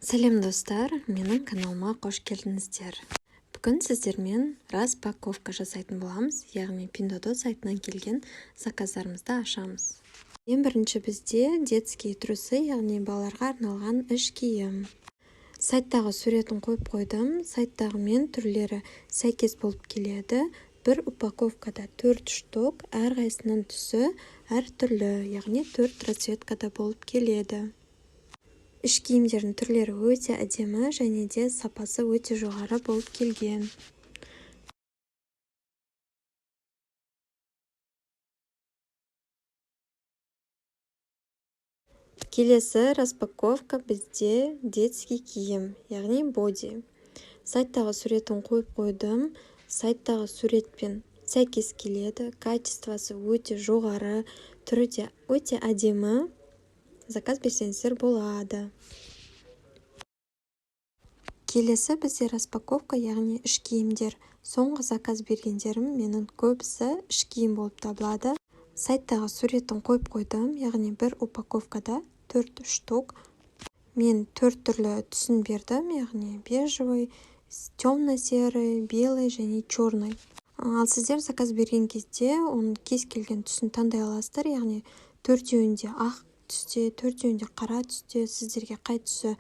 Сәлем, достар! Менің каналыма қош келдіңіздер! Бүгін сіздермен распаковка жасайтын боламыз, яғни Пиндуодуо сайтынан келген заказдарымызды ашамыз. Ең бірінші бізде детские трусы, яғни балаларға арналған іш киім. Сайттағы суретін қойып қойдым. Сайттағымен түрлері сәйкес болып келеді. Бір упаковкада төрт штук, әрқайсысының түсі әртүрлі, яғни төрт расцветкада болып келеді. Іш киімдердің түрлері өте әдемі және де сапасы өте жоғары болып келген. Келесі распаковка бізде детский киім, яғни боди. Сайттағы суретін қойып қойдым. Сайттағы суретпен сәйкес келеді, качествосы өте жоғары, түрі де өте әдемі. Заказ берсеңіздер болады. Келесі бізде распаковка, яғни іш киімдер. Соңғы заказ бергендерім менің көбісі іш киім болып табылады. Сайттағы суретін қойып қойдым, яғни бір упаковкада төрт штук. Мен төрт түрлі түсін бердім, яғни бежевый, темно серый, белый және черный. Ал сіздер заказ берген кезде оның кез келген түсін таңдай аласыздар, яғни төртеуінде ақ түсте, төртеуінде қара түсте, сіздерге қай түсі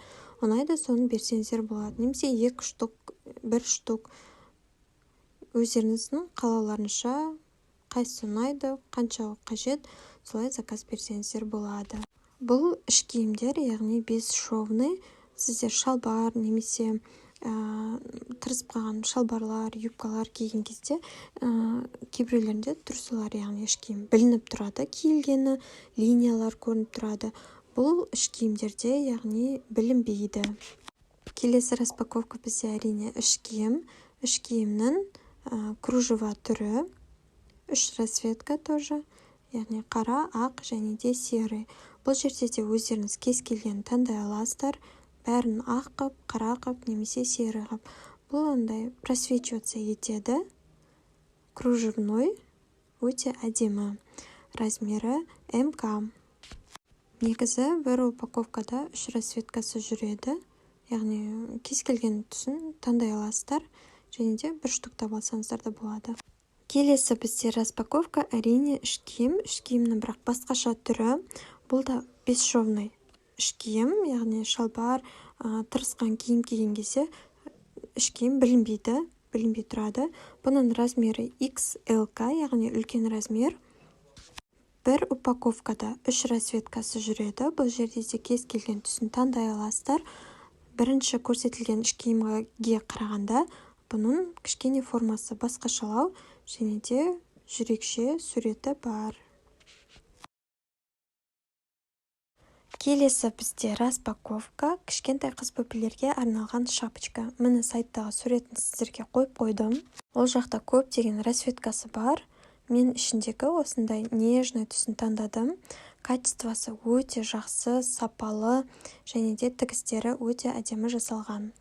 ұнайды, соны берсеңіздер болады, немесе екі штук, бір штук, өздеріңіздің қалауларынша, қайсысы ұнайды, қанша қажет, солай заказ берсеңіздер болады. Бұл іш киімдер, яғни бесшовный. Сіздер шалбар немесе тырысып қалған шалбарлар, юбкалар киген кезде кейбіреулерінде трусылар, яғни іш киім білініп тұрады киілгені, линиялар көрініп тұрады. Бұл іш киімдерде, яғни, білінбейді. Келесі распаковка бізде, әрине, іш киім. Іш киімнің кружева түрі, үш расцветка тоже, яғни қара, ақ және де серый. Бұл жерде де өздеріңіз кез келгенін таңдай аласыздар, бәрін ақ қып, қара қып немесе серый қып. Бұл андай просвечиваться етеді, кружевной, өте әдемі. Размері МК. Негізі бір упаковкада үш расцветкасы жүреді, яғни кез келген түсін таңдай аласыздар және де бір штуктап алсаңыздар да болады. Келесі бізде распаковка, әрине, іш киім. Іш киімнің бірақ басқаша түрі. Бұл да бесшовный іш киім, яғни шалбар, тырысқан киім киген кезде іш киім білінбейді, білінбей тұрады. Бұның размері XLK, яғни үлкен размер. Бір упаковкада үш расцветкасы жүреді. Бұл жерде де кез келген түсін таңдай аласыздар. Бірінші көрсетілген іш киімге қарағанда бұның кішкене формасы басқашалау және де жүрекше суреті бар. Келесі бізде распаковка кішкентай қыз бөпелерге арналған шапочка. Міне, сайттағы суретін сіздерге қойып қойдым. Ол жақта көптеген расцветкасы бар. Мен ішіндегі осындай нежный түсін таңдадым. Качествосы өте жақсы, сапалы және де тігістері өте әдемі жасалған.